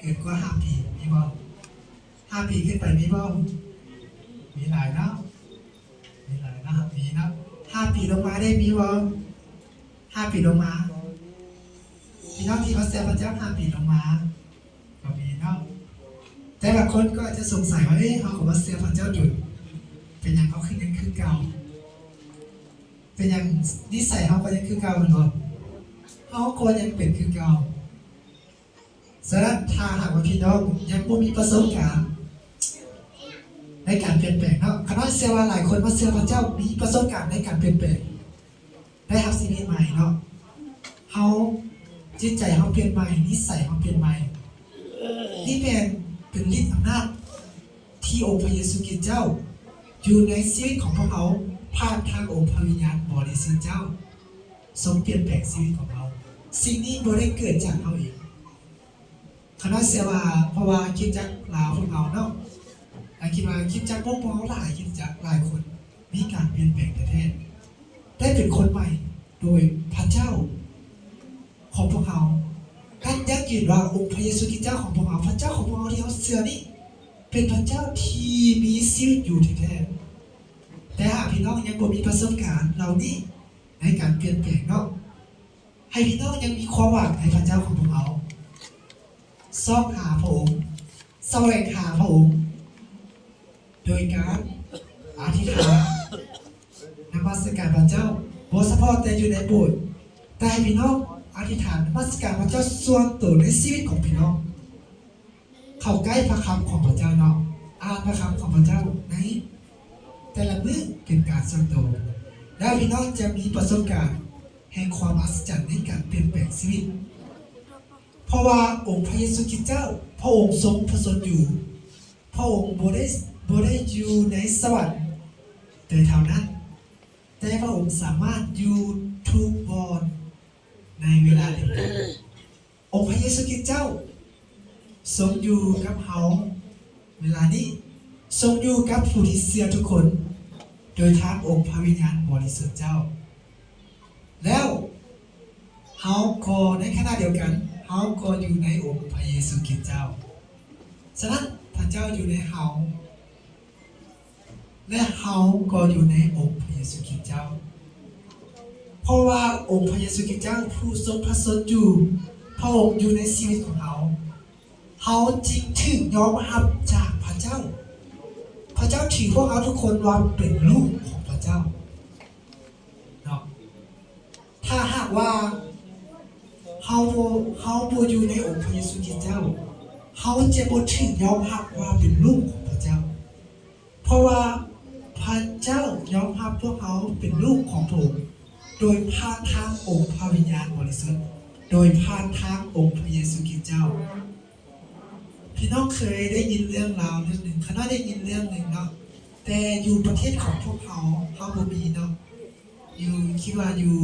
ເກີນກວ່າຫ້າປີມີບໍ່? ຫ້າປີຂຶ້ນໄປມີບໍ່? ມີຫຼາຍເນາະ ມີຫຼາຍເນາະ ມີເນາະ. ຫ້າປີລົງມາເດ້ ມີບໍ່? ຫ້າປີລົງມາ ພີ່ນ້ອງທີ່ມາເຊື່ອພະເຈົ້າຫ້າປີລົງມາກໍມີເນາະ. ແຕ່ບາງຄົນກໍອາດຈະສົງໄສວ່າ ເອີ ເຮົາກໍມາເຊື່ອພະເຈົ້າດົນ ເປັນຫຍັງເຮົາຄືຍັງຄືເກົ່າ? ເປັນຫຍັງນິໄສເຮົາກໍຍັງຄືເກົ່າແມ່ນບໍ່? ເຮົາກໍຍັງເປັນຄືເກົ່າ. ສະນັ້ນ ຖ້າຫາກວ່າພີ່ນ້ອງຍັງບໍ່ມີປະສົບການໃນການປ່ຽນແປງເນາະ, ຂ້ານ້ອຍເຊື່ອວ່າຫຼາຍຄົນມາເຊື່ອພະເຈົ້າມີປະສົບການໃນການປ່ຽນແປງ, ໄດ້ຮັບຊີວິດໃໝ່ເນາະ, ເຮົາ ຈິດໃຈເຮົາປ່ຽນໃໝ່, ນິໄສເຮົາປ່ຽນໃໝ່. ນີ້ແມ່ນເປັນລິດອຳນາດທີ່ອົງພະເຢຊູຄຣິດເຈົ້າຢູ່ໃນຊີວິດຂອງພວກເຮົາ ຜ່ານທາງອົງພະວິນຍານບໍລິສຸດເຈົ້າ ຊົງປ່ຽນແປງຊີວິດຂອງເຮົາ. ສິ່ງນີ້ບໍ່ໄດ້ເກີດຈາກເຮົາເອງ. ຂ້ານ້ອຍເຊື່ອວ່າ ເພາະວ່າຄຣິສຕະຈັກລາວພວກເຮົາເນາະ, ຂ້າຄິດວ່າຄຣິສຕະຈັກຂອງພວກເຮົາຫຼາຍຄຣິສຕະຈັກຫຼາຍຄົນມີການປ່ຽນແປງແທ້ໆ, ໄດ້ເປັນຄົນໃໝ່ໂດຍພະເຈົ້າຂອງພວກເຮົາ. ການຢັ້ງຢືນວ່າອົງພະເຢຊູຄຣິດເຈົ້າຂອງພວກເຮົາ, ພະເຈົ້າຂອງພວກເຮົາທີ່ເຮົາເຊື່ອນີ້ ເປັນພະເຈົ້າທີ່ມີຊີວິດຢູ່ແທ້ໆ. ແຕ່ຫາກພີ່ນ້ອງຍັງບໍ່ມີປະສົບການເຫຼົ່ານີ້ໃນການປ່ຽນແປງເນາະ, ໃຫ້ພີ່ນ້ອງຍັງມີຄວາມຫວັງໃນພະເຈົ້າຂອງພວກເຮົາ, ຊອກຫາພະອົງ, ສະແຫວງຫາພະອົງ ໂດຍການອະທິຖານ ນະມັດສະການພະເຈົ້າ, ບໍ່ສະເພາະແຕ່ຢູ່ໃນໂບດ, ແຕ່ໃຫ້ພີ່ນ້ອງອະທິຖານນະມັດສະການພະເຈົ້າສ່ວນໂຕໃນຊີວິດຂອງພີ່ນ້ອງ. ເຂົ້າໃກ້ພະຄຳຂອງພະເຈົ້າເນາະ, ອ່ານພະຄຳຂອງພະເຈົ້າໃນແຕ່ລະມື້ເປັນການສ່ວນໂຕ, ແລ້ວພີ່ນ້ອງຈະມີປະສົບການແຫ່ງຄວາມອັດສະຈັນໃນການປ່ຽນແປງຊີວິດ. ເພາະວ່າອົງພະເຢຊູຄຣິດເຈົ້າ, ພະອົງຊົງປະຊົນຢູ່, ພະອົງບໍ່ໄດ້, ບໍ່ໄດ້ຢູ່ໃນສະຫວັນແຕ່ເທົ່ານັ້ນ, ແຕ່ພະອົງສາມາດຢູ່ທຸກບ່ອນໃນເວລາດຽວກັນ. ອົງພະເຢຊູຄຣິດເຈົ້າຊົງຢູ່ກັບເຮົາເວລານີ້, ຊົງຢູ່ກັບຜູ້ທີ່ເຊື່ອທຸກຄົນ ໂດຍທາງອົງພະວິນຍານບໍລິສຸດເຈົ້າ. ແລ້ວເຮົາກໍ ໃນຂະນະດຽວກັນ ເຮົາກໍຢູ່ໃນອົງພະເຢຊູຄຣິດເຈົ້າ. ສະນັ້ນ ພະເຈົ້າຢູ່ໃນເຮົາ ແລະ ເຮົາກໍຢູ່ໃນອົງພະເຢຊູຄຣິດເຈົ້າ. ເພາະວ່າອົງພະເຢຊູຄຣິດເຈົ້າຜູ້ຊົງພະຊົນຢູ່, ພະອົງຢູ່ໃນຊີວິດຂອງເຮົາ, ເຮົາຈຶ່ງຖືກຍອມຮັບຈາກພະເຈົ້າ. ພະເຈົ້າຖືພວກເຮົາທຸກຄົນວ່າເປັນລູກຂອງພະເຈົ້າເນາະ. ຖ້າຫາກວ່າເຮົາບໍ່, ເຮົາບໍ່ຢູ່ໃນອົງພະເຢຊູຄຣິດເຈົ້າ, ເຮົາຈະບໍ່ຖືກຍອມຮັບວ່າເປັນລູກຂອງພະເຈົ້າ. ເພາະວ່າພະເຈົ້າຍອມຮັບພວກເຮົາເປັນລູກຂອງພະອົງ ໂດຍຜ່ານທາງອົງພະວິນຍານບໍລິສຸດ, ໂດຍຜ່ານທາງອົງພະເຢຊູຄຣິດເຈົ້າ. ພີ່ນ້ອງເຄີຍໄດ້ຍິນເລື່ອງລາວເລື່ອງໜຶ່ງ, ຂ້ານ້ອຍໄດ້ຍິນເລື່ອງໜຶ່ງເນາະ, ແຕ່ຢູ່ປະເທດຂອງພວກເຮົາ, ເຮົາບໍ່ມີເນາະ. ຢູ່, ຄິດວ່າຢູ່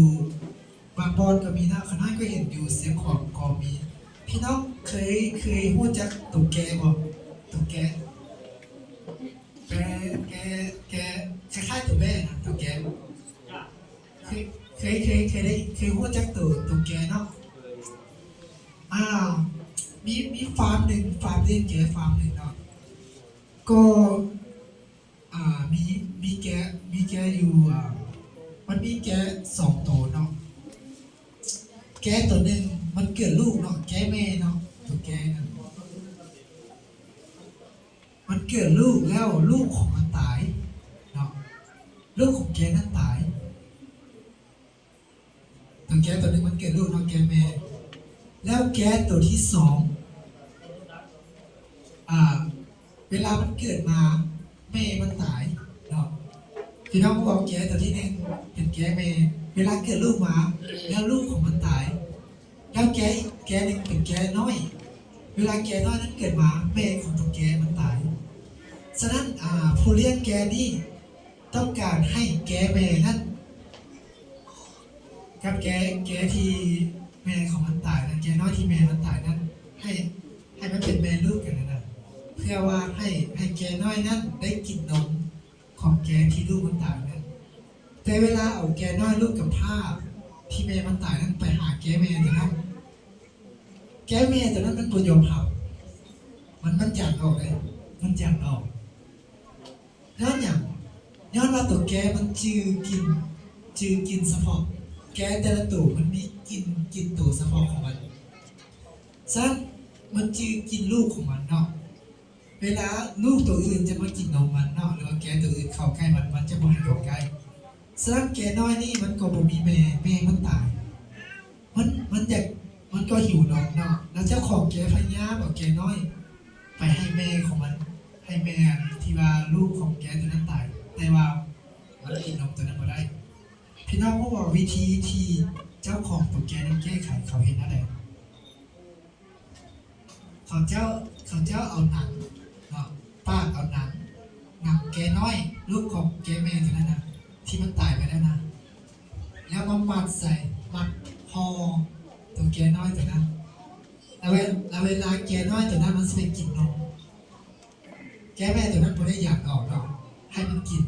ບາງບ່ອນກໍມີເນາະ, ຂ້ານ້ອຍກໍເຫັນຢູ່ຊຽງຂວາງກໍມີ. ພີ່ນ້ອງເຄີຍ, ເຄີຍຮູ້ຈັກໂຕແກບໍ່? ໂຕແກ ແກ, ແກ, ແກ ຄ້າຍໆໂຕແບ້ນະ, ໂຕແກ. ເຄີຍ, ເຄີຍ, ເຄີຍ, ເຄີຍໄດ້, ເຄີຍຮູ້ຈັກໂຕ, ໂຕແກເນາະ. ອ່າ, ມີ, ມີຟາມໜຶ່ງ, ຟາມລ້ຽງແກຟາມໜຶ່ງເນາະ. ກໍ ອ່າ ມີ, ມີແກ, ມີແກຢູ່, ອ່າ, ມັນມີແກສອງໂຕເນາະ. ແກໂຕໜຶ່ງມັນເກີດລູກເນາະ, ແກແມ່ເນາະ, ໂຕແກນັ້ນ ມັນເກີດລູກແລ້ວ ລູກຂອງມັນຕາຍເນາະ, ລູກຂອງແກນັ້ນຕາຍ. ໂຕແກໂຕໜຶ່ງມັນເກີດລູກເນາະ, ແກແມ່. ແລ້ວແກໂຕທີສອງ ອ່າ ເວລາມັນເກີດມາ ແມ່ມັນຕາຍເນາະ. ພີ່ນ້ອງ ເວົ້າແກໂຕທີໜຶ່ງເປັນແກແມ່, ເວລາເກີດລູກມາ ແລ້ວລູກຂອງມັນຕາຍ. ແລ້ວແກອີກແກໜຶ່ງເປັນແກນ້ອຍ, ເວລາແກນ້ອຍນັ້ນເກີດມາ ແມ່ຂອງໂຕແກມັນຕາຍ. ສະນັ້ນ ອ່າ ຜູ້ລ້ຽງແກນີ້ ຕ້ອງການໃຫ້ແກແມ່ນັ້ນ ກັບແກ, ແກທີ່ແມ່ຂອງມັນຕາຍນັ້ນ, ແກນ້ອຍທີ່ແມ່ມັນຕາຍນັ້ນ ໃຫ້, ໃຫ້ມັນເປັນແມ່ລູກກັນນະ, ເພື່ອວ່າໃຫ້, ໃຫ້ແກນ້ອຍນັ້ນໄດ້ກິນນົມຂອງແກທີ່ລູກມັນຕາຍນັ້ນ. ແຕ່ເວລາເອົາແກນ້ອຍລູກກຳພ້າທີ່ແມ່ມັນຕາຍນັ້ນໄປຫາແກແມ່ໂຕນັ້ນ, ແກແມ່ໂຕນັ້ນມັນບໍ່ຍອມຮັບ. ມັນ ມັນຢາກອອກເດ້ ມັນຢາກອອກ. ຍ້ອນຫຍັງ? ຍ້ອນວ່າໂຕແກມັນຈື່ກິ່ນ ຈື່ກິ່ນສະເພາະ ແກແຕ່ລະໂຕມັນມີກິ່ນ ກິ່ນໂຕສະເພາະຂອງມັນ. ສະນັ້ນ ມັນຈື່ກິ່ນລູກຂອງມັນເນາະ. ເວລາລູກໂຕອື່ນຈະມາກິນນົມມັນເນາະ ຫຼືວ່າແກໂຕອື່ນເຂົ້າໃກ້ມັນ ມັນຈະບໍ່ໃຫ້ເຂົ້າໃກ້. ສະນັ້ນແກນ້ອຍນີ້ມັນກໍບໍ່ມີແມ່ ແມ່ມັນຕາຍ. ມັນ ມັນຢາກ ມັນກໍຫິວນົມເນາະ ແລ້ວເຈົ້າຂອງແກພະຍາຍາມເອົາແກນ້ອຍໄປໃຫ້ແມ່ຂອງມັນ ໃຫ້ແມ່ທີ່ວ່າລູກຂອງແກໂຕນັ້ນຕາຍ ແຕ່ວ່າມັນກິນນົມໂຕນັ້ນບໍ່ໄດ້. ພີ່ນ້ອງຮູ້ບໍ່ ວິທີທີ່ເຈົ້າຂອງໂຕແກນັ້ນແກ້ໄຂ ເຂົາເຮັດແນວໃດ? ເຂົາເຈົ້າ ເຂົາເຈົ້າເອົາໜັງເນາະ ປາດເອົາໜັງ ໜັງແກນ້ອຍ ລູກຂອງແກແມ່ໂຕນັ້ນນະ ທີ່ມັນຕາຍໄປແລ້ວນະ ແລ້ວມາມັດໃສ່ ມັດຫໍ່ໂຕແກນ້ອຍໂຕນັ້ນ ແລ້ວເວ ແລ້ວເວລາແກນ້ອຍໂຕນັ້ນມັນຊິໄປກິນນົມ ແກແມ່ໂຕນັ້ນບໍ່ໄດ້ຢາກອອກດອກ ໃຫ້ມັນກິນ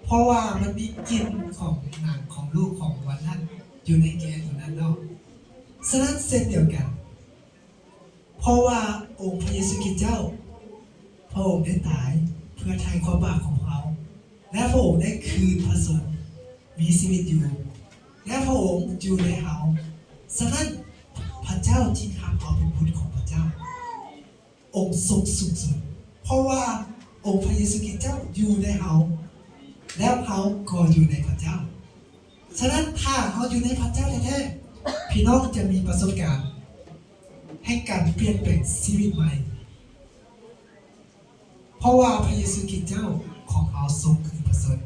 ເພາະວ່າມັນມີກິ່ນຂອງໜັງຂອງລູກຂອງມັນນັ້ນຢູ່ໃນແກໂຕນັ້ນເນາະ. ສະນັ້ນເຊັ່ນດຽວກັນ ເພາະວ່າອົງພະເຢຊູຄຣິດເຈົ້າ ພະອົງໄດ້ຕາຍເພື່ອໄຖ່ຄວາມບາບຂອງເຮົາ ແລະ ພະອົງໄດ້ຄືນພະຊົນມີຊີວິດຢູ່ ແລະ ພະອົງຢູ່ໃນເຮົາ. ສະນັ້ນ ພະເຈົ້າຈຶ່ງຮັບເຮົາເປັນບຸດຂອງພະເຈົ້າ ອົງຊົງສູງສຸດ ເພາະວ່າອົງພະເຢຊູຄຣິດເຈົ້າຢູ່ໃນເຮົາ ແລ້ວເຮົາກໍຢູ່ໃນພະເຈົ້າ. ສະນັ້ນ ຖ້າເຮົາຢູ່ໃນພະເຈົ້າແທ້ໆ ພີ່ນ້ອງຈະມີປະສົບການແຫ່ງການປ່ຽນແປງຊີວິດໃໝ່ ເພາະວ່າພະເຢຊູຄຣິດເຈົ້າຂອງເຮົາຊົງຄືນພະຊົນ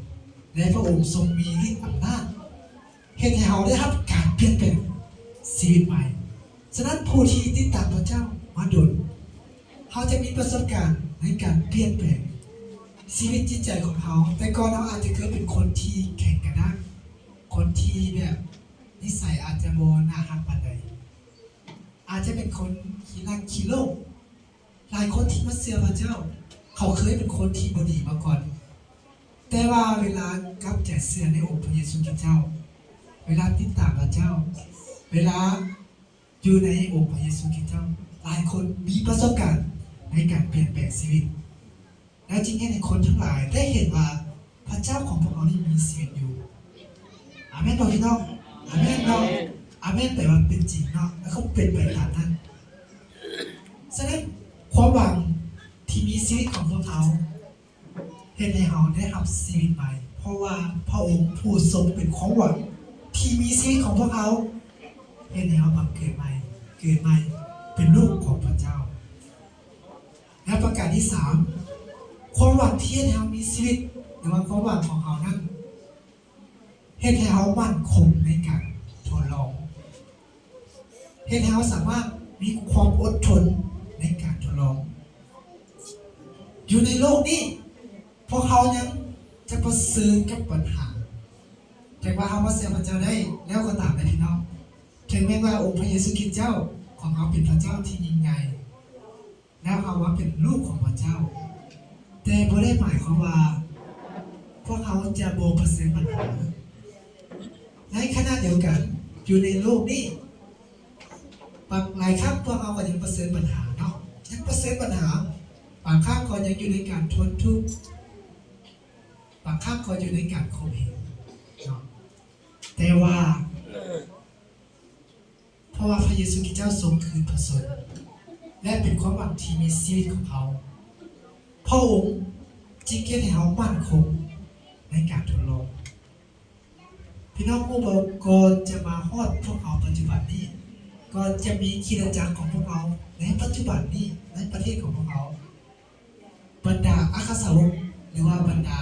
ແລະ ພະອົງຊົງມີລິດອຳນາດ ເຮັດໃຫ້ເຮົາໄດ້ຮັບການປ່ຽນແປງຊີວິດໃໝ່. ສະນັ້ນ ຜູ້ທີ່ຕິດຕາມພະເຈົ້າມາດົນ ເຮົາຈະມີປະສົບການໃນການປ່ຽນແປງຊີວິດຈິດໃຈຂອງເຮົາ. ແຕ່ກ່ອນເຮົາອາດຈະເຄີຍເປັນຄົນທີ່ແຂງກະດ້າງ, ຄົນທີ່ແບບນິໄສອາດຈະບໍ່ໜ້າຮັກປານໃດ, ອາດຈະເປັນຄົນຂີ້ລັກຂີ້ໂລບ. ຫຼາຍຄົນທີ່ມາເຊື່ອພະເຈົ້າ ເຂົາເຄີຍເປັນຄົນທີ່ບໍ່ດີມາກ່ອນ, ແຕ່ວ່າເວລາກັບໃຈເຊື່ອໃນອົງພະເຢຊູຄຣິດເຈົ້າ, ເວລາຕິດຕາມພະເຈົ້າ, ເວລາ ຢູ່ໃນອົງພະເຢຊູຄຣິດເຈົ້າ, ຫຼາຍຄົນມີປະສົບການໃນການປ່ຽນແປງຊີວິດ ແລະ ຈຶ່ງເຮັດໃຫ້ຄົນທັງຫຼາຍໄດ້ເຫັນວ່າພະເຈົ້າຂອງພວກເຮົານີ້ມີຊີວິດຢູ່. ອາເມນບໍ່ພີ່ນ້ອງ? ອາເມນເນາະ. ອາເມນແປວ່າເປັນຈິງເນາະ ແລະ ກໍເປັນໄປຕາມນັ້ນ. ສະນັ້ນ ຄວາມຫວັງທີ່ມີຊີວິດຂອງພວກເຮົາ ເຮັດໃຫ້ເຮົາໄດ້ຮັບຊີວິດໃໝ່, ເພາະວ່າພະອົງຜູ້ຊົງເປັນຄວາມຫວັງທີ່ມີຊີວິດຂອງພວກເຮົາ, ເຮັດໃຫ້ເຮົາບັງເກີດໃໝ່, ເກີດໃໝ່ເປັນລູກຂອງພະເຈົ້າ. ແລະ ປະການທີສາມ, ຄວາມຫວັງທີ່ເຮັດໃຫ້ເຮົາມີຊີວິດ ຫຼືວ່າຄວາມຫວັງຂອງເຮົານັ້ນ ເຮັດໃຫ້ເຮົາໝັ້ນຄົງໃນການທົດລອງ, ເຮັດໃຫ້ເຮົາສາມາດມີຄວາມອົດທົນໃນການທົດລອງ. ຢູ່ໃນໂລກນີ້ ພວກເຮົາຍັງຈະປະເຊີນກັບບັນຫາ, ແຕ່ວ່າເຮົາມາເຊື່ອພະເຈົ້າໄດ້ແລ້ວກໍຕາມເດີພີ່ນ້ອງ. ເຖິງແມ່ນວ່າອົງພະເຢຊູຄຣິດເຈົ້າຂອງເຮົາເປັນພະເຈົ້າທີ່ຍິ່ງໃຫຍ່, ແລ້ວເຮົາມາເປັນລູກຂອງພະເຈົ້າ, ແຕ່ບໍ່ໄດ້ໝາຍຄວາມວ່າພວກເຮົາຈະບໍ່ປະເຊີນບັນຫາ. ໃນຂະນະດຽວກັນ, ຢູ່ໃນໂລກນີ້ ບາງ ຫຼາຍຄັ້ງພວກເຮົາກໍຍັງປະເຊີນບັນຫາເນາະ, ຍັງປະເຊີນບັນຫາ, ບາງຄັ້ງກໍຍັງຢູ່ໃນການທົນທຸກ, ບາງຄັ້ງກໍຢູ່ໃນການຂົ່ມເຫັງເນາະ. ແຕ່ວ່າ ເພາະວ່າພະເຢຊູຄຣິດເຈົ້າຊົງຄືນພະຊົນ ແລະ ເປັນຄວາມຫວັງທີ່ມີຊີວິດຂອງເຮົາ, ພະອົງຈຶ່ງເຮັດໃຫ້ເຮົາໝັ້ນຄົງໃນການທົດລອງ. ພີ່ນ້ອງຮູ້ບໍ່? ກ່ອນຈະມາຮອດພວກເຮົາປັດຈຸບັນນີ້, ກ່ອນຈະມີຄຣິສຕະຈັກຂອງພວກເຮົາໃນປັດຈຸບັນນີ້, ໃນປະເທດຂອງພວກເຮົາ, ບັນດາອັກຄະສາວົກ ຫຼືວ່າບັນດາ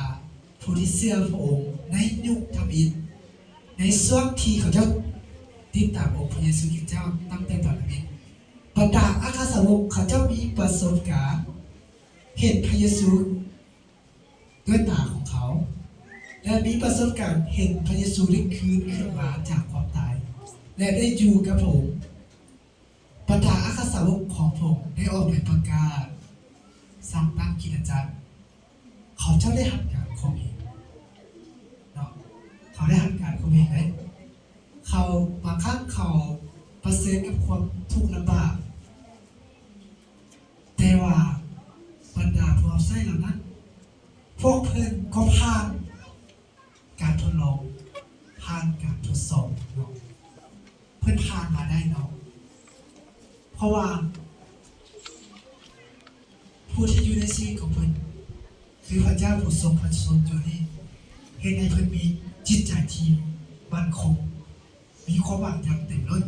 ຜູ້ທີ່ເຊື່ອພະອົງໃນຍຸກທຳອິດ, ໃນຊ່ວງທີ່ເຂົາເຈົ້າຕິດຕາມອົງພະເຢຊູຄຣິດເຈົ້າຕັ້ງແຕ່ຕອນທຳອິດ, ບັນດາອັກຄະສາວົກເຂົາເຈົ້າມີປະສົບການເຫັນພະເຢຊູດ້ວຍຕາຂອງເຂົາ ແລະ ມີປະສົບການເຫັນພະເຢຊູໄດ້ຄືນຂຶ້ນມາຈາກຄວາມຕາຍ ແລະ ໄດ້ຢູ່ກັບພະອົງ. ບັນດາອັກຄະສາວົກຂອງພະອົງໄດ້ອອກໄປປະກາດ, ສ້າງຕັ້ງຄຣິສຕະຈັກ, ເຂົາເຈົ້າໄດ້ຮັບການຂົ່ມເຫັງເນາະ, ເຂົາໄດ້ຮັບການຂົ່ມເຫັງເດ້. ເຂົາ ບາງຄັ້ງເຂົາປະເຊີນກັບຄວາມທຸກລຳບາກ, ແຕ່ວ່າ ໃຊ້ເຫຼົ່ານັ້ນ ພວກເພິ່ນກໍຜ່ານການທົດລອງ, ຜ່ານການທົດສອບເນາະ, ເພິ່ນຜ່ານມາໄດ້ເນາະ. ເພາະວ່າຜູ້ທີ່ຢູ່ໃນຊີວິດຂອງເພິ່ນ ຄືພະເຈົ້າຜູ້ຊົງພະຊົນຢູ່ນີ້ ເຮັດໃຫ້ເພິ່ນມີຈິດໃຈທີ່ໝັ້ນຄົງ, ມີຄວາມຫວັງຢ່າງເຕັມລົ້ນ.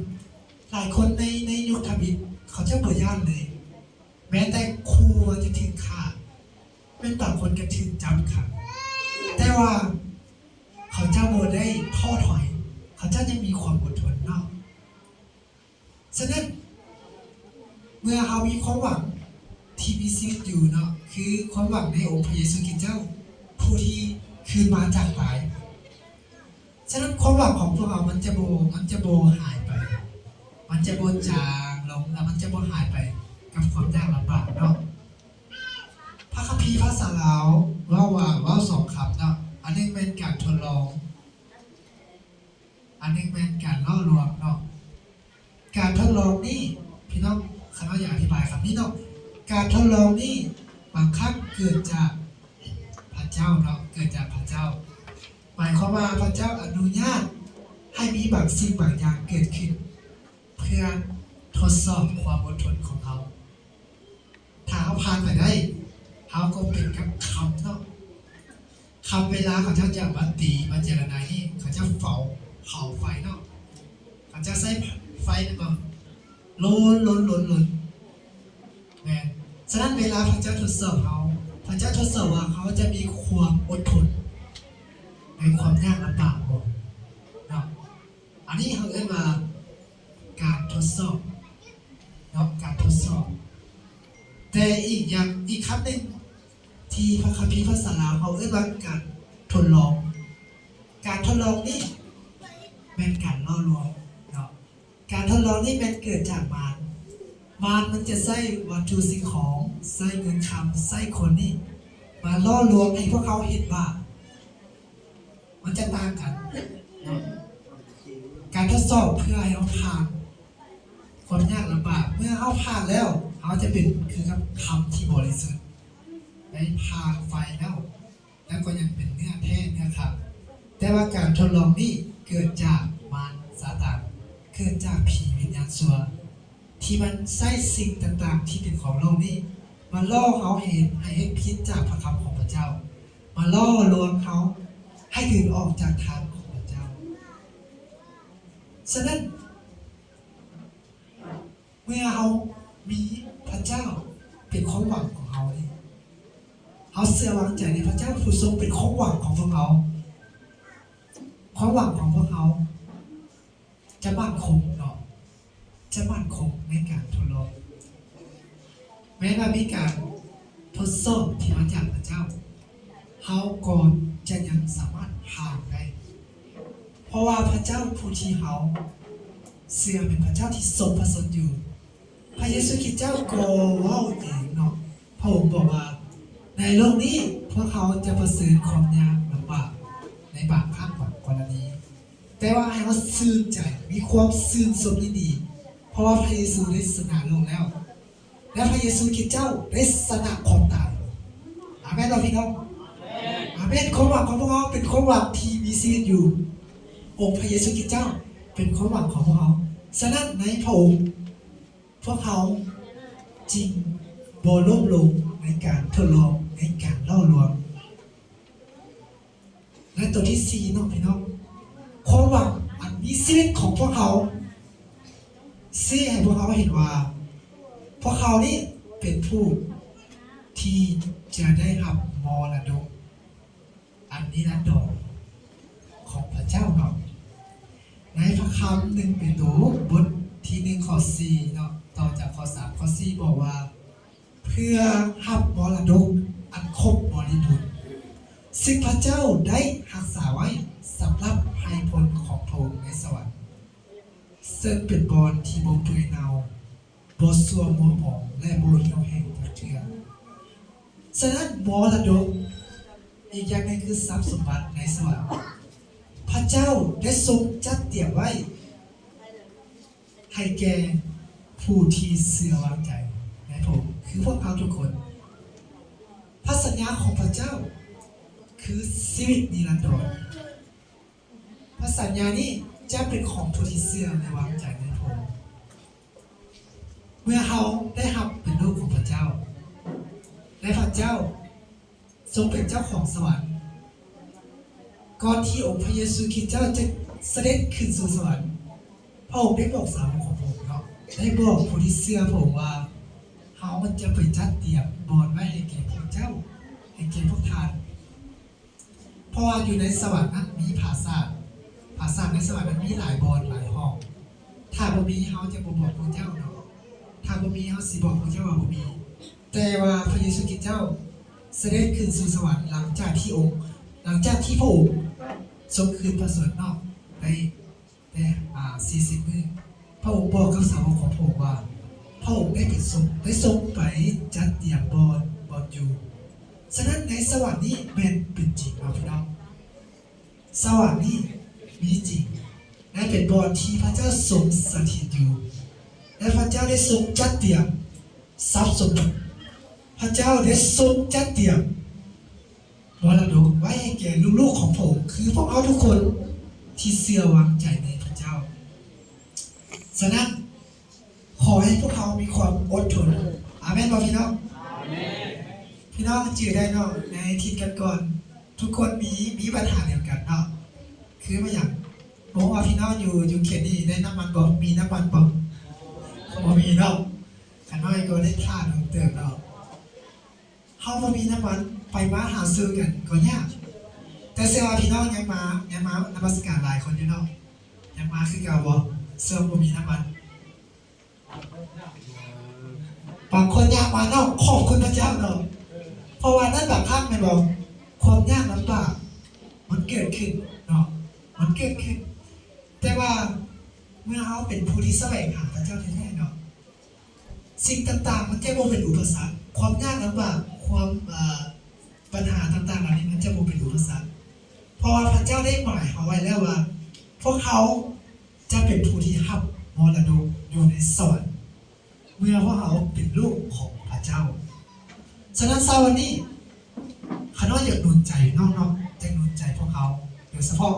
ຫຼາຍຄົນໃນ, ໃນຍຸກທຳອິດ ເຂົາເຈົ້າບໍ່ຢ້ານເລີຍ, ແມ້ແຕ່ຂູ່ວ່າຈະຖືກຂ້າ, ແມ່ນບາງຄົນກໍຖືກຈັບຂັງ, ແຕ່ວ່າເຂົາເຈົ້າບໍ່ໄດ້ທໍ້ຖອຍ, ເຂົາເຈົ້າຍັງມີຄວາມອົດທົນເນາະ. ສະນັ້ນ ເມື່ອເຮົາມີຄວາມຫວັງທີ່ມີຊີວິດຢູ່ເນາະ, ຄືຄວາມຫວັງໃນອົງພະເຢຊູຄຣິດເຈົ້າ ຜູ້ທີ່ຄືນມາຈາກຕາຍ, ສະນັ້ນຄວາມຫວັງຂອງພວກເຮົາມັນຈະບໍ່, ມັນຈະບໍ່ຫາຍໄປ, ມັນຈະບໍ່ຈາງລົງ ແລະ ມັນຈະບໍ່ຫາຍໄປກັບຄວາມຍາກລຳບາກເນາະ. ພະຄຳພີພາສາລາວເວົ້າວ່າ, ເວົ້າສອງຄຳເນາະ, ອັນໜຶ່ງແມ່ນການທົດລອງ, ອັນໜຶ່ງແມ່ນການຫຼໍ່ລວງເນາະ. ການທົດລອງນີ້ ພີ່ນ້ອງ, ຂ້ານ້ອຍຢາກອະທິບາຍຄຳນີ້ເນາະ, ການທົດລອງນີ້ບາງຄັ້ງເກີດຈາກພະເຈົ້າເນາະ, ເກີດຈາກພະເຈົ້າ. ໝາຍຄວາມວ່າພະເຈົ້າອະນຸຍາດໃຫ້ມີບາງສິ່ງບາງຢ່າງເກີດຂຶ້ນ ເພື່ອທົດສອບຄວາມອົດທົນຂອງເຮົາ. ຖ້າເຮົາຜ່ານໄປໄດ້ ເຮົາກໍເປັນກັບຄຳເນາະ. ຄຳເວລາເຂົາເຈົ້າຈະມາຕີ ມາເຈລະນານີ້ ເຂົາຈະເຜົາ, ເຜົາໄຟເນາະ, ເຂົາຈະໃຊ້ໄຟແມ່ນບໍ່? ລົນ, ລົນ, ລົນ, ລົນ. ແມ່ນ. ສະນັ້ນເວລາພະເຈົ້າທົດສອບເຮົາ, ພະເຈົ້າທົດສອບວ່າເຮົາຈະມີຄວາມອົດທົນໃນຄວາມຍາກລຳບາກບໍ່ເນາະ. ອັນນີ້ເຮົາເອີ້ນວ່າການທົດສອບເນາະ, ການທົດສອບ. ແຕ່ອີກຢ່າງ, ອີກຄຳໜຶ່ງທີ່ພະຄຳພີພາສາລາວເຮົາເອີ້ນວ່າການທົດລອງ. ການທົດລອງນີ້ແມ່ນການຫຼໍ່ລວງເນາະ. ການທົດລອງນີ້ແມ່ນເກີດຈາກມານ. ມານມັນຈະໃຊ້ວັດຖຸສິ່ງຂອງ, ໃຊ້ເງິນຄຳ, ໃຊ້ຄົນນີ້ມາຫຼໍ່ລວງໃຫ້ພວກເຮົາເຫັນບາບ. ມັນຈະຕ່າງກັນເນາະ. ການທົດສອບເພື່ອໃຫ້ເຮົາຜ່ານຄວາມຍາກລຳບາກ. ເມື່ອເຮົາຜ່ານແລ້ວ, ເຮົາຈະເປັນຄືກັບຄຳທີ່ບໍລິສຸດ, ໄດ້ຜ່ານໄຟແລ້ວ, ແລ້ວກໍຍັງເປັນເນື້ອແທ້ເນື້ອຄຳ. ແຕ່ວ່າການທົດລອງນີ້ເກີດຈາກມານຊາຕານ, ເກີດຈາກຜີວິນຍານຊົ່ວ ທີ່ມັນໃຊ້ສິ່ງຕ່າງໆທີ່ເປັນຂອງໂລກນີ້ມາຫຼໍ່ເຮົາເຫັນໃຫ້ເຮັດຜິດຈາກພະຄຳຂອງພະເຈົ້າ, ມາຫຼໍ່ລວງເຮົາໃຫ້ເດີນອອກຈາກທາງຂອງພະເຈົ້າ. ສະນັ້ນ ເມື່ອເຮົາມີພະເຈົ້າເປັນຄວາມຫວັງຂອງເຮົານີ້, ເຮົາເຊື່ອວາງໃຈໃນພະເຈົ້າຜູ້ຊົງເປັນຄວາມຫວັງຂອງພວກເຮົາ, ຄວາມຫວັງຂອງພວກເຮົາ ຈະໝັ້ນຄົງເນາະ, ຈະໝັ້ນຄົງໃນການທົດລອງ. ແມ້ວ່າມີການທົດສອບທີ່ມາຈາກພະເຈົ້າ, ເຮົາກໍຈະຍັງສາມາດຜ່ານໄດ້, ເພາະວ່າພະເຈົ້າຜູ້ທີ່ເຮົາເຊື່ອເປັນພະເຈົ້າທີ່ຊົງພະຊົນຢູ່. ພະເຢຊູຄຣິດເຈົ້າກໍເວົ້າເອງເນາະ, ພະອົງບອກວ່າ ໃນໂລກນີ້ພວກເຮົາຈະປະເຊີນຄວາມຍາກລຳບາກໃນບາງຄັ້ງບາງກໍລະນີ, ແຕ່ວ່າໃຫ້ເຮົາຊື່ນໃຈ, ມີຄວາມຊື່ນຊົມຍິນດີ, ເພາະວ່າພະເຢຊູໄດ້ຊະນະໂລກແລ້ວ ແລະ ພະເຢຊູຄຣິດເຈົ້າໄດ້ຊະນະຄວາມຕາຍ. ອາເມນບໍ່ພີ່ນ້ອງ? ອາເມນ. ຄວາມຫວັງຂອງພວກເຮົາເປັນຄວາມຫວັງທີ່ມີຊີວິດຢູ່. ອົງພະເຢຊູຄຣິດເຈົ້າເປັນຄວາມຫວັງຂອງພວກເຮົາ. ສະນັ້ນໃນພະອົງ ພວກເຮົາຈຶ່ງບໍ່ລົ້ມລົງໃນການທົດລອງ, ໃນການຫຼໍ່ລວງ. ແລະ ຕົວທີສີ່ເນາະ ພີ່ນ້ອງ, ຄວາມຫວັງອັນມີຊີວິດຂອງພວກເຮົາ ຊີ້ໃຫ້ພວກເຮົາເຫັນວ່າ ພວກເຮົານີ້ເປັນຜູ້ທີ່ຈະໄດ້ຮັບມໍລະດົກອັນນິລັນດອນຂອງພະເຈົ້າເນາະ. ໃນພະຄຳໜຶ່ງເປໂຕ ບົດທີໜຶ່ງ ຂໍ້ສີ່ເນາະ, ຕໍ່ຈາກຂໍ້ສາມ ຂໍ້ສີ່ ບອກວ່າ ເພື່ອຮັບມໍລະດົກອັນຄົບບໍລິບູນ ຊຶ່ງພະເຈົ້າໄດ້ຮັກສາໄວ້ສຳລັບໄພພົນຂອງພະອົງໃນສະຫວັນ, ເຊິ່ງເປັນບ່ອນທີ່ບໍ່ເປື່ອຍເນົ່າ, ບໍ່ຊົ່ວມົວໝອງ ແລະ ບໍ່ຫ່ຽວແຫ້ງຈັກເທື່ອ. ສະນັ້ນ ມໍລະດົກອີກຢ່າງໜຶ່ງຄືຊັບສົມບັດໃນສະຫວັນ, ພະເຈົ້າໄດ້ຊົງຈັດຕຽມໄວ້ ໃຫ້ແກ່ຜູ້ທີ່ເຊື່ອວາງໃຈໃນພະອົງ ຄືພວກເຮົາທຸກຄົນ. ພະ ຍາຂອງພະເຈົ້າຄືຊີວິດນິລັນດອນ. ພະສັນຍານີ້ຈະເປັນຂອງຜູ້ທີ່ເຊື່ອ ແລະ ວາງໃຈໃນພະອົງ. ເມື່ອເຮົາໄດ້ຮັບເປັນລູກຂອງພະເຈົ້າ ແລະ ພະເຈົ້າຊົງເປັນເຈົ້າຂອງສະຫວັນ, ກ່ອນທີ່ອົງພະເຢຊູຄຣິດເຈົ້າຈະສະເດັດຂຶ້ນສູ່ສະຫວັນ, ພະອົງໄດ້ບອກສາວກຂອງພະອົງເນາະ, ໄດ້ບອກຜູ້ທີ່ເຊື່ອພະອົງວ່າ ເຮົາຈະໄປຈັດຕຽມບ່ອນໄວ້ໃຫ້ແກ່ພວກເຈົ້າ, ໃຫ້ແກ່ພວກທ່ານ. ເພາະວ່າຢູ່ໃນສະຫວັນນັ້ນມີຜາສາດ, ຜາສາດໃນສະຫວັນນັ້ນມີຫຼາຍບ່ອນຫຼາຍຫ້ອງ. ຖ້າບໍ່ມີ ເຮົາຈະບໍ່ບອກພວກເຈົ້າເນາະ, ຖ້າບໍ່ມີ ເຮົາຊິບອກພວກເຈົ້າວ່າບໍ່ມີ. ແຕ່ວ່າພະເຢຊູຄຣິດເຈົ້າສະເດັດຂຶ້ນສູ່ສະຫວັນ ຫຼັງຈາກທີ່ອົງ ຫຼັງຈາກທີ່ພະອົງຊົງຄືນພະຊົນເນາະ ໄດ້ ແຕ່ ອາ ສີ່ສິບມື້, ພະອົງບອກກັບສາວກຂອງພະອົງວ່າ ພະອົງໄດ້ໄປຊົງ ໄດ້ຊົງໄປຈັດຕຽມບ່ອນ ບ່ອນຢູ່. ສະນັ້ນໃນສະຫວັນນີ້ແມ່ນເປັນຈິງເນາະພີ່ນ້ອງ. ສະຫວັນນີ້ມີຈິງ ແລະ ເປັນບ່ອນທີ່ພະເຈົ້າຊົງສະຖິດຢູ່ ແລະ ພະເຈົ້າໄດ້ຊົງຈັດຕຽມຊັບສົມບັດ, ພະເຈົ້າໄດ້ຊົງຈັດຕຽມ ມໍລະດົກໄວ້ໃຫ້ແກ່ລູກໆຂອງພະອົງ ຄືພວກເຮົາທຸກຄົນທີ່ເຊື່ອວາງໃຈໃນພະເຈົ້າ. ສະນັ້ນ ຂໍໃຫ້ພວກເຮົາມີຄວາມອົດທົນ. ອາເມນບໍ່ພີ່ນ້ອງ? ອາເມນ. ພີ່ນ້ອງຈື່ໄດ້ເນາະ ໃນອາທິດກ່ອນໆ ທຸກຄົນມີ ມີບັນຫາດຽວກັນເນາະ. ຄືວ່າຫຍັງ? ບໍ່ຮູ້ວ່າພີ່ນ້ອງຢູ່ ຢູ່ເຂດນີ້ໄດ້ນ້ຳມັນບໍ່? ມີນ້ຳມັນບໍ່? ບໍ່ມີເນາະ. ຂ້ານ້ອຍກໍໄດ້ຖ້າດົນເຕີບເນາະ. ເຮົາບໍ່ມີນ້ຳມັນ ໄປມາຫາສູ່ກັນກໍຍາກ. ແຕ່ເຊື່ອວ່າພີ່ນ້ອງຍັງມາ ຍັງມານະມັດສະການຫຼາຍຄົນຢູ່ເນາະ. ຍັງມາຄືເກົ່າບໍ່? ເຊື່ອບໍ່ມີນ້ຳມັນ. ບາງຄົນຍາກມາເນາະ, ຂອບຄຸນພະເຈົ້າເນາະ. ເພາະວ່າໃນບາງຄັ້ງແມ່ນບໍ່? ຄວາມຍາກລຳບາກມັນເກີດຂຶ້ນເນາະ, ມັນເກີດຂຶ້ນ. ແຕ່ວ່າເມື່ອເຮົາເປັນຜູ້ທີ່ສະແຫວງຫາພະເຈົ້າແທ້ໆເນາະ, ສິ່ງຕ່າງໆມັນຈະບໍ່ເປັນອຸປະສັກ, ຄວາມຍາກລຳບາກ, ຄວາມ ເອີ ບັນຫາຕ່າງໆເຫຼົ່ານີ້ມັນຈະບໍ່ເປັນອຸປະສັກ, ເພາະວ່າພະເຈົ້າໄດ້ໝາຍເຮົາໄວ້ແລ້ວວ່າ ພວກເຮົາຈະເປັນຜູ້ທີ່ຮັບມໍລະດົກຢູ່ໃນສະຫວັນ ເມື່ອພວກເຮົາເປັນລູກຂອງພະເຈົ້າ. ສະນັ້ນເຊົ້າວັນນີ້ ຂ້ານ້ອຍຢາກໜູນໃຈນ້ອງໆ, ຢາກໜູນໃຈພວກເຮົາ ໂດຍສະເພາະ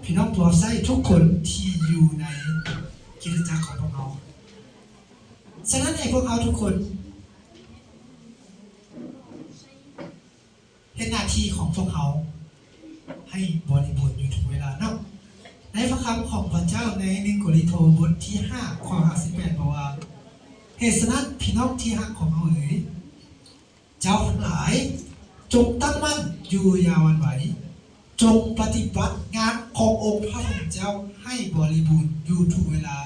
ພີ່ນ້ອງຜູ້ຮັບໃຊ້ທຸກຄົນທີ່ຢູ່ໃນຄຣິສຕະຈັກຂອງພວກເຮົາ. ສະນັ້ນໃຫ້ພວກເຮົາທຸກຄົນເຮັດໜ້າທີ່ຂອງພວກເຮົາໃຫ້ບໍລິບູນຢູ່ທຸກເວລາເນາະ. ໃນພະຄຳຂອງພະເຈົ້າໃນໜຶ່ງໂກລິນໂທບົດທີຫ້າ ຂໍ້ຫ້າສິບແປດ ບອກວ່າ, ເຫດສະນັ້ນ ພີ່ນ້ອງທີ່ຮັກຂອງເຮົາເອີຍ, ເຈົ້າທັງຫຼາຍ ຈົ່ງຕັ້ງໝັ້ນຢູ່ຢ່າຫວັ່ນໄຫວ, ຈົ່ງປະຕິບັດງານຂອງອົງພະຜູ້ເປັນເຈົ້າໃຫ້ບໍລິບູນຢູ່ທຸກເວລາ,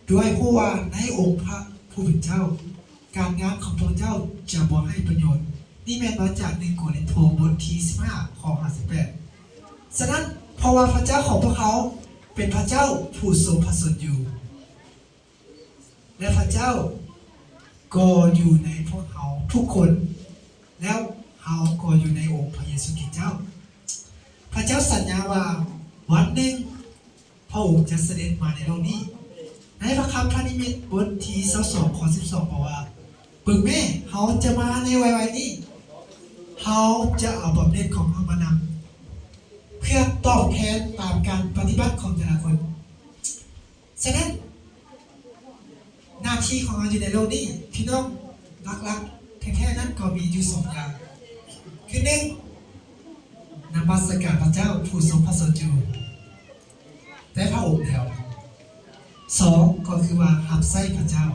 ດ້ວຍຮູ້ວ່າໃນອົງພະຜູ້ເປັນເຈົ້າ ການງານຂອງພວກເຈົ້າຈະບໍ່ໄຮ້ປະໂຫຍດ. ນີ້ແມ່ນມາຈາກໜຶ່ງໂກລິນໂທບົດທີສິບຫ້າ ຂໍ້ຫ້າສິບແປດ. ສະນັ້ນ ເພາະວ່າພະເຈົ້າຂອງພວກເຮົາເປັນພະເຈົ້າຜູ້ຊົງພະຊົນຢູ່ ແລະ ພະເຈົ້າກໍຢູ່ໃນພວກເຮົາທຸກຄົນ ແລ້ວເຮົາກໍຢູ່ໃນອົງພະເຢຊູຄຣິດເຈົ້າ. ພະເຈົ້າສັນຍາວ່າວັນໜຶ່ງພະອົງຈະສະເດັດມາໃນໂລກນີ້. ໃນພະຄຳພະນິມິດບົດທີຊາວສອງ ຂໍ້ສິບສອງ ບອກວ່າ, ເບິ່ງແມ້ ເຮົາຈະມາໃນໄວໆນີ້, ເຮົາຈະເອົາບຳເໜັດຂອງເຮົາມານຳ ເພື່ອຕອບແທນຕາມການປະຕິບັດຂອງແຕ່ລະຄົນ. ສະນັ້ນ ໜ້າທີ່ຂອງເຮົາຢູ່ໃນໂລກນີ້ ພີ່ນ້ອງ, ຫຼັກໆແທ້ໆນັ້ນກໍມີຢູ່ສອງຢ່າງ. ຄືໜຶ່ງ ນະມັດສະການພະເຈົ້າຜູ້ຊົງພະຊົນຢູ່ແຕ່ພະອົງດຽວ. ສອງ ກໍຄືວ່າຮັບໃຊ້ພະເຈົ້າ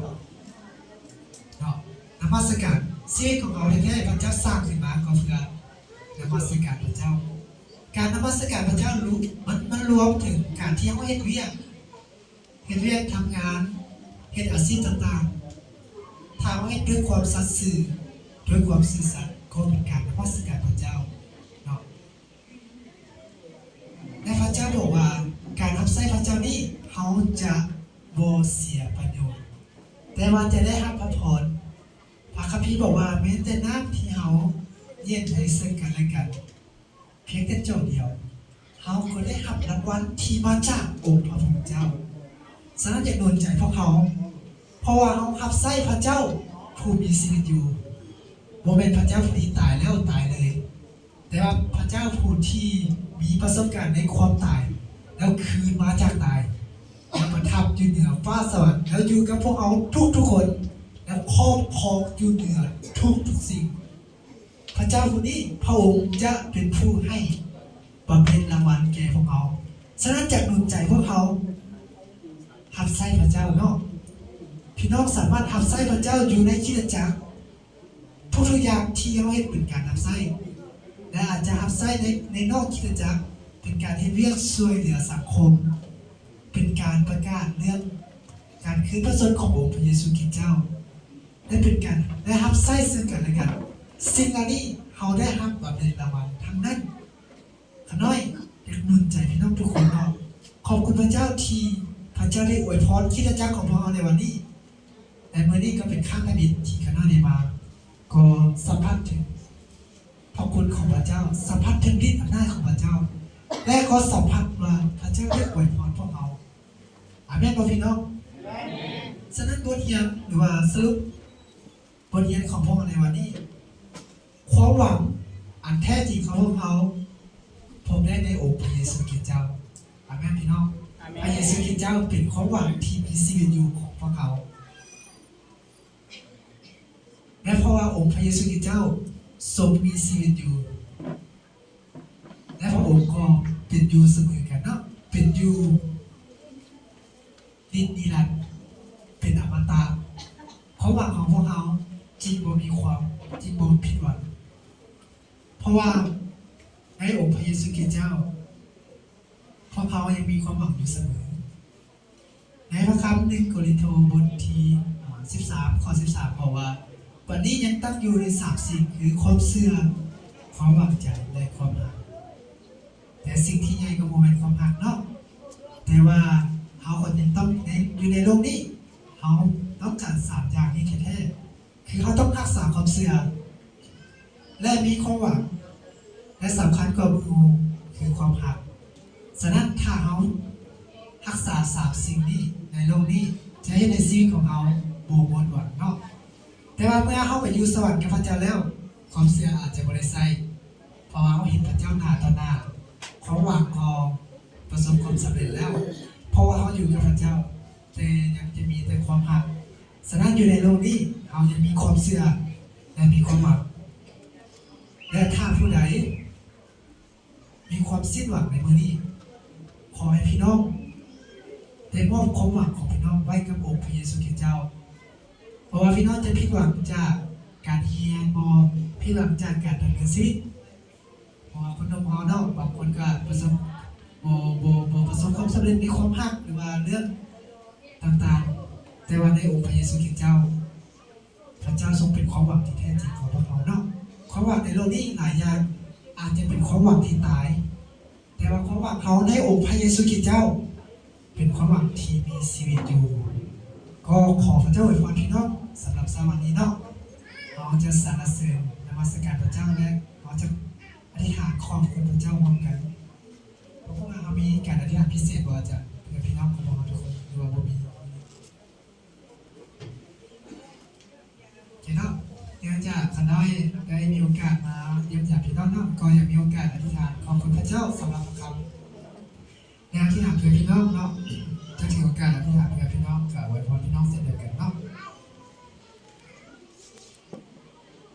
ເນາະ. ນະມັດສະການ, ຊີວິດຂອງເຮົາແທ້ໆ ພະເຈົ້າສ້າງຂຶ້ນມາກໍເພື່ອນະມັດສະການພະເຈົ້າ. ການນະມັດສະການພະເຈົ້າ ມັນ ມັນລວມເຖິງການທີ່ເຮົາເຮັດວຽກ ເຮັດວຽກທຳງານ, ເຮັດອາຊີບຕ່າງໆ, ຖ້າເຮົາເຮັດດ້ວຍຄວາມສັດຊື່, ດ້ວຍຄວາມຊື່ສັດ, ກໍເປັນການນະມັດສະການພະເຈົ້າເນາະ. ແລະ ພະເຈົ້າບອກວ່າ ການຮັບໃຊ້ພະເຈົ້ານີ້ ເຮົາຈະບໍ່ເສຍປະໂຫຍດ, ແຕ່ວ່າຈະໄດ້ຮັບພະພອນ. ພະຄຳພີບອກວ່າ ແມ້ແຕ່ນ້ຳທີ່ເຮົາຫຍໍ້ໃຫ້ເຊິ່ງກັນແລະກັນ ພຽງແຕ່ຈອກດຽວ, ເຮົາກໍໄດ້ຮັບລາງວັນທີ່ມາຈາກອົງພະຜູ້ເປັນເຈົ້າ. ສະນັ້ນ ຢ່າໂດນໃຈພວກເຮົາ, ເພາະວ່າເຮົາຮັບໃຊ້ພະເຈົ້າຜູ້ມີຊີວິດຢູ່. ບໍ່ ບໍ່ແມ່ນພະເຈົ້າຜູ້ທີ່ຕາຍແລ້ວຕາຍເລີຍ, ແຕ່ວ່າພະເຈົ້າຜູ້ທີ່ມີປະສົບການໃນຄວາມຕາຍ ແລ້ວຄືນມາຈາກຕາຍ ແລ້ວປະທັບຢູ່ເໜືອຟ້າສະຫວັນ ແລ້ວຢູ່ກັບພວກເຮົາທຸກໆຄົນ ແລ້ວຄອບຄອງຢູ່ເໜືອທຸກໆສິ່ງ. ພະເຈົ້າຜູ້ນີ້ ພະອົງຈະເປັນຜູ້ໃຫ້ບຳເພັນລາງວັນແກ່ພວກເຮົາ. ສະນັ້ນ ຢາກໜູນໃຈພວກເຮົາຮັບໃຊ້ພະເຈົ້າເນາະ. ພີ່ນ້ອງສາມາດຮັບໃຊ້ພະເຈົ້າຢູ່ໃນຄຣິສຕະຈັກ ທຸກໆຢ່າງທີ່ເຮົາເຮັດເປັນການຮັບໃຊ້ ແລະ ອາດຈະຮັບໃຊ້ໃນ ໃນນອກຄຣິສຕະຈັກ ເປັນການເຮັດວຽກຊ່ວຍເຫຼືອສັງຄົມ, ເປັນການປະກາດເລື່ອງການຄືນພະຊົນຂອງອົງພະເຢຊູຄຣິສເຈົ້າ ແລະ ເປັນການໄດ້ຮັບໃຊ້ເຊິ່ງກັນແລະກັນ. ສິ່ງເຫຼົ່ານີ້ເຮົາໄດ້ຮັບບຳເພັນລາງວັນທັງນັ້ນ. ຂ້ານ້ອຍຢາກໜູນໃຈພີ່ນ້ອງທຸກຄົນເນາະ. ຂອບຄຸນພະເຈົ້າທີ່ພະເຈົ້າໄດ້ອວຍພອນຄຣິສຕະຈັກຂອງພວກເຮົາໃນວັນນີ້ ແລະ ມື້ນີ້ກໍເປັນຄັ້ງທຳອິດທີ່ຂ້ານ້ອຍໄດ້ມາ ກໍສຳຜັດເຖິງພະຄຸນຂອງພະເຈົ້າ, ສຳຜັດເຖິງລິດອຳນາດຂອງພະເຈົ້າ ແລະ ກໍສຳຜັດວ່າພະເຈົ້າໄດ້ອວຍພອນພວກເຮົາ. ອາເມນບໍ່ພີ່ນ້ອງ? ສະນັ້ນ ບົດຮຽນ ຫຼືວ່າສະຫຼຸບ ບົດຮຽນຂອງພວກເຮົາໃນວັນນີ້, ຄວາມຫວັງອັນແທ້ຈິງຂອງພວກເຮົາພົບໄດ້ໃນອົງພະເຢຊູຄຣິສເຈົ້າ. ອາເມນພີ່ນ້ອງ. ອາເມນ. ພະເຢຊູຄຣິສເຈົ້າເປັນຄວາມຫວັງທີ່ມີຊີວິດຢູ່ຂອງພວກເຮົາ ແລະ ເພາະວ່າອົງພະເຢຊູຄຣິສເຈົ້າຊົງມີຊີວິດຢູ່ ແລະ ພະອົງກໍເປັນຢູ່ສະເໝີກັນເນາະ, ເປັນຢູ່ນິດນິລັນ, ເປັນອະມະຕະ. ຄວາມຫວັງຂອງພວກເຮົາຈຶ່ງບໍ່ມີຄວາມ, ຈຶ່ງບໍ່ຜິດຫວັງ, ເພາະວ່າໃນອົງພະເຢຊູຄຣິສເຈົ້າ ພວກເຮົາຍັງມີຄວາມຫວັງຢູ່ສະເໝີ. ໃນພະຄຳໜຶ່ງໂກລິນໂທ ບົດທີ ອາ ສິບສາມ ຂໍ້ສິບສາມ ບອກວ່າ ບັດນີ້ຍັງຕັ້ງຢູ່ໃນສາມສິ່ງ ຄື ຄວາມເຊື່ອ, ຄວາມຫວັງໃຈ ແລະ ຄວາມຮັກ. ແຕ່ສິ່ງທີ່ໃຫຍ່ກໍບໍ່ແມ່ນຄວາມຮັກເນາະ, ແຕ່ວ່າເຮົາກໍຍັງຕ້ອງໃນ ຢູ່ໃນໂລກນີ້ ເຮົາຕ້ອງການສາມຢ່າງນີ້ແທ້ໆ. ຄືເຮົາຕ້ອງຮັກສາຄວາມເຊື່ອ ແລະ ມີຄວາມຫວັງ ແລະ ສຳຄັນກວ່າໝູ່ຄືຄວາມຮັກ. ສະນັ້ນ ຖ້າເຮົາຮັກສາສາມສິ່ງນີ້ໃນໂລກນີ້ ຈະເຮັດໃຫ້ຊີວິດຂອງເຮົາບໍ່ໝົດຫວັງເນາະ. ແຕ່ວ່າເມື່ອເຮົາໄປຢູ່ສະຫວັນກັບພະເຈົ້າແລ້ວ ຄວາມເຊື່ອອາດຈະບໍ່ໄດ້ໃຊ້ ເພາະວ່າເຮົາເຫັນພະເຈົ້າໜ້າຕໍ່ໜ້າ, ຄວາມຫວັງກໍປະສົບຄວາມສຳເລັດແລ້ວ ເພາະວ່າເຮົາຢູ່ກັບພະເຈົ້າ, ແຕ່ຍັງຈະມີແຕ່ຄວາມຮັກ. ສະນັ້ນ ຢູ່ໃນໂລກນີ້ ເຮົາຍັງມີຄວາມເຊື່ອ ແລະ ມີຄວາມຫວັງ. ແລະ ຖ້າຜູ້ໃດມີຄວາມສິ້ນຫວັງໃນມື້ນີ້, ຂໍໃຫ້ພີ່ນ້ອງໄດ້ມອບຄວາມຫວັງຂອງພີ່ນ້ອງໄວ້ກັບອົງພະເຢຊູຄຣິສເຈົ້າ. ບໍ່ວ່າພີ່ນ້ອງຈະຜິດຫວັງຈາກການຮຽນບໍ, ຜິດຫວັງຈາກການດຳເນີນຊີວິດ, ເພາະວ່າຄົນໜຸ່ມເຮົາເນາະ ບາງຄົນກໍປະສົບ ບໍ່ ບໍ່ ບໍ່ປະສົບຄວາມສຳເລັດໃນຄວາມຮັກ ຫຼືວ່າເລື່ອງຕ່າງໆ, ແຕ່ວ່າໃນອົງພະເຢຊູຄຣິສເຈົ້າ ພະເຈົ້າຊົງເປັນຄວາມຫວັງທີ່ແທ້ຈິງຂອງພວກເຮົາເນາະ. ຄວາມຫວັງໃນໂລກນີ້ຫຼາຍຢ່າງອາດຈະເປັນຄວາມຫວັງທີ່ຕາຍ, ແຕ່ວ່າຄວາມຫວັງເຮົາໃນອົງພະເຢຊູຄຣິສເຈົ້າ ເປັນຄວາມຫວັງທີ່ມີຊີວິດຢູ່. ກໍຂໍພະເຈົ້າອວຍພອນພີ່ນ້ອງສຳລັບເຊົ້າວັນນີ້ເນາະ. ເຮົາຈະສັນລະເສີນນະມັດສະການພະເຈົ້າ ແລະ ເຮົາຈະອະທິຖານຂອບຄຸນພະເຈົ້າຮ່ວມກັນ. ບໍ່ຮູ້ວ່າເຮົາມີການອະທິຖານພິເສດບໍ່ ອາຈານ ເພື່ອພີ່ນ້ອງຂອງເຮົາທຸກຄົນ ຫຼືວ່າບໍ່ມີ? ໂອເຄເນາະ, ເນື່ອງຈາກຂ້ານ້ອຍໄດ້ມີໂອກາດມາຢ້ຽມຢາມພີ່ນ້ອງເນາະ, ກໍຢາກມີໂອກາດອະທິຖານຂອບຄຸນພະເຈົ້າສຳລັບພະຄຳ. ແນວທີ່ຖາມເພື່ອພີ່ນ້ອງເນາະ, ຈະຖືໂອກາດອະທິຖານເພື່ອພີ່ນ້ອງ ກະອວຍພອນພີ່ນ້ອງເຊັ່ນດຽວກັນເນາະ.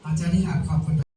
ເຮົາຈະອະທິຖານຂອບຄຸນ